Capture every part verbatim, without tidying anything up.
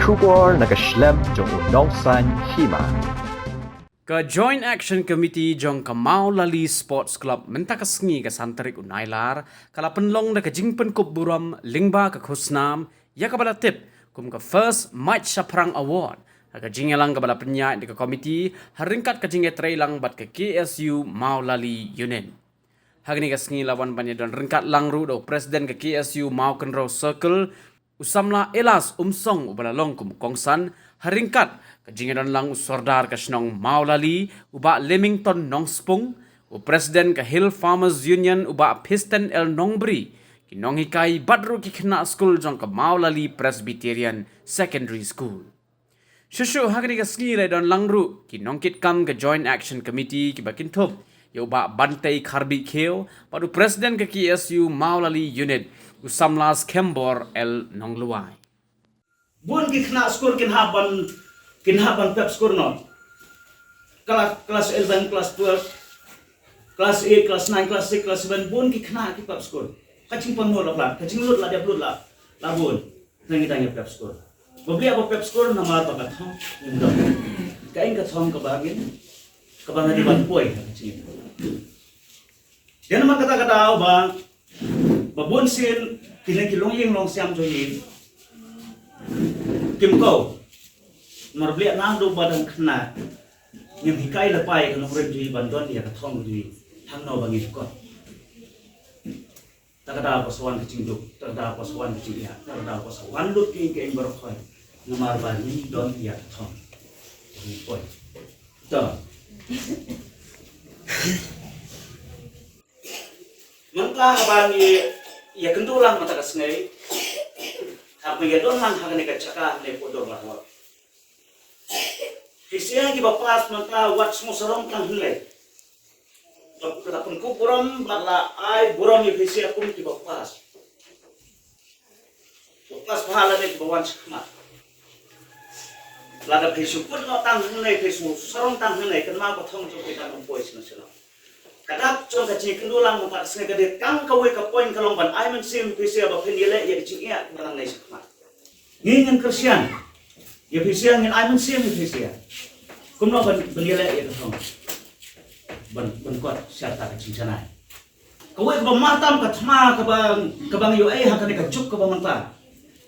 Khubor na ka shlem jong u nongsan hima. Ka Joint Action Committee jong ka Mawlali Sports Club mynta ka sngi ka san tarik u Nailar ka la pynlong da ka jingpynkup burom lyngba ka khusnam ïa kaba la tip kum ka First Mike Shaphrang Award ha ka jingïalang kaba la pynïaid da ka komiti ha ryngkat ka jingïatreilang bad ka K S U Mawlali Unit. Ha kane ka sngi la wan ban ïadon ryngkat lang ruh da u President ka K S U Mawkynrew Circle, u samla Elas Umsong, uba la long kum u kongsan ha ryngkat ka jingïadon lang u Sordar ka shnong Mawlali, u Bah Leamington Nongspung, u President ka Hill Farmers Union, u Bah Pisten L Nongbri, ki nonghikai bad ruh ki khynnah skul jong ka Mawlali Presbyterian Secondary School. Shuh shuh ha kane ka sngi la don lang ruh ki nongkitkam ka Joint Action Committee kiba kynthup ïa u Bah Bantei Kharbih Khiew bad u President ka K S U Mawlali Unit, u samla Skembor L Nonglwai. Bun ki khynnah skul kin hap ban, kin hap ban pep skul noh. Klas, klas eleven, klas twelve, klas eight, klas nine, klas six, klas seven, bun ki khynnah ki pep skul. Ka jingpang noh la, ka jinglut la, dep lut la, la bun. Nang kita ngi pep skul. Ba blia ba pep skul namar ba ka thong ngim don. Ka ing ka thong kaba ngin, kaba nga dei ban poi ha ka jingim. Dei namar kata ka daw ba, ba bun sien kine ki longïing longsiam jong ngi kim kdew. Namar blia nang du ba dang khynnah ngim hikai lypa ïa ka nongrim jong ngi ban don ïa ka thong jong ngi. Hangno ba ngin kot. Ta ka daw ba sa wan ka jingduk, ta ka daw ba sa wan ka jingïa, ta ka daw ba sa wan lut ki, ki ing baroh khoit. Namar ba ngim don ïa ka thong. Ngim poi. To. Mynta haba ngi ïakynduh lang mynta ka sngi, haba ngi ïadon lang ha kane ka jaka hangne Pudor Lahore. Phi sha kiba pass mynta wat sngewsarong tang hynrei. La, la pynkup burom bad la ai burom ïa phi sha kum kiba pass. Ba pass bha lane kiba wan shakhmat. Lada phi shu kut noh tang hynrei, phi sngewsarong tang hynrei, kynmaw ba thong jong phi kan ym poi shnong shnong. Ka dak jong ka jingïakynduh lang mynta ka sngi ka dei tang kawei ka point ka long ban ai mynsiem ïa phi sha ba phin ïaleh ïa ka jingeh kaba nang leit shakhmat. Ngi ngin kyrshan ïa phi sha, ngin ai mynsiem ïa phi sha. Kumno ban, ban ïaleh ïa ka thong. Ban, ban kot sha kata ka jingshaniah. Kawei kaba mar tam ka thma kaba, kaba ngi ïohi ha kane ka juk kaba mynta.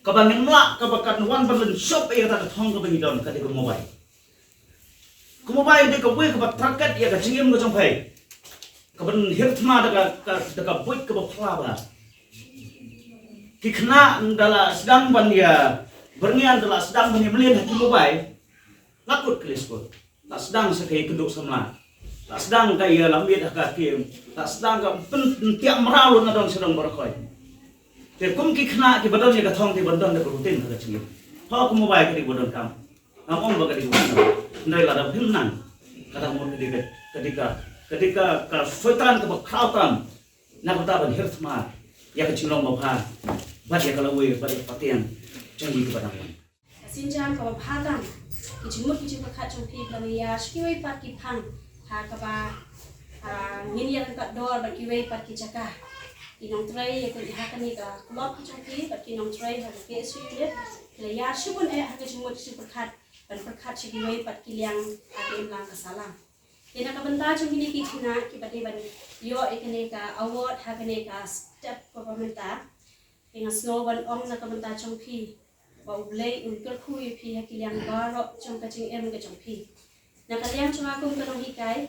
Kaba ngim lah, kaba kan wan ban lynshop ïa kata ka thong kaba ngi don ka dei ka mobile. Ka mobile dei kawei kaba target ïa ka jingim ka jong phi. Kaban hiar thma da ka, ka, da ka buit kaba phylla bha. Ki khynnah ynda la sdang ban ïa byrngian, ynda la sdang ban ïa mlien ha ki mobile. La kut ka lei skul. La sdang sa ka ïakynduh samla. La sdang ka ïalam miet ha ka kem. La sdang ka pyn-, pyntiah mraw lut na dong sha dong baroh khoit. Te kum ki khynnah kiba don ïa ka thong te ban don da ka routine ha ka jingim. Ho ka mobile ka dei ba donkam. Ngam ong ba ka dei ka routine. Hynrei lada phim nang. Kata mut ka dei ka, ka dei ka, ka dei ka, ka soitan kaba khraw tam. Na ka bynta ban hiar thma ïa ka jinglong babha bad ïa ka lawei bad ïa ka pateng jong ngi kiba dang wan. Ka sienjam kaba bha tam, ki jingmut ki jingpyrkhat jong phi ba la ïa sha kiwei pat ki phang ha kaba, ah, ngin ïa ryngkat dor bad kiwei pat ki jaka. Ki nongtrei ïa kane ha kane ka club ka jong phi bad ki nongtrei ha ka K S U unit ki la ïa shibun eh ha ka jingmut ki jingpyrkhat ban pyrkhat sha kiwei pat ki liang ha ka imlang ka sahlang. Te na ka bynta jong kine ki khynnah kiba dei ban ïoh ïa kane ka award ha kane ka step kaba mynta. Te nga sngew ban ong na ka bynta jong phi ba U Blei un kyrkhu ïa phi ha ki liang baroh jong ka jingim ka jong phi. Na ka liang jong nga kum ka nonghikai,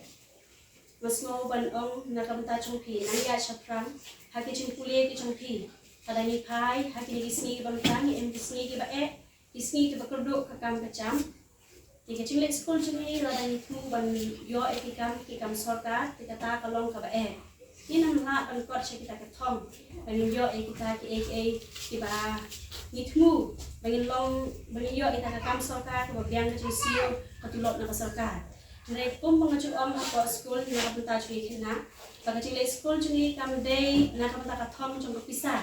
nga sngew ban ong na ka bynta jong phi, nang ïaid shaphrang ha ki jingpule ki jong phi. Lada ngi phai ha kine ki sngi kiba mynta, ngi im ki sngi kiba eh, ki sngi kiba kyrduh ka kam ka jam. Te ka jingleit skul jong ngi, lada ngi thmu ban ïoh ïa ki kam, ki kam sorkar, te kata ka long kaba eh. Ngin ym lah ban kot sha kita ka thong ba ngin ïoh ïa kita kiei kiei kiba ngi thmu ba ngin long, ba ngin ïoh ïa kita ka kam sorkar kaba biang ka jingsiew, ka tulop na ka sorkar. Hynrei kum ba nga ju ong hapoh skul na ka bynta jong ngi khynnah, ba ka jingleit skul jong ngi kam dei na ka bynta ka thong jong ka pisa.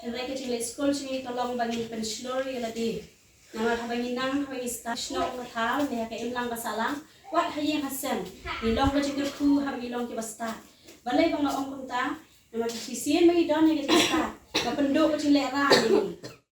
Hynrei ka jingleit skul jong ngi ka long ba ngin pynshlur ïa lade. Namar haba ngi nang, haba ngi stad shnong ka thaw ne ha ka imlang ka sahlang, wat ha ïing ha sem, ngi long ka jingkyrkhu haba ngi long kiba stad. Balei ba nga ong kumta? Namar shisien ba ngi don ïa ka jingstad, ka pynduh ka jinglehrain ïa ngi.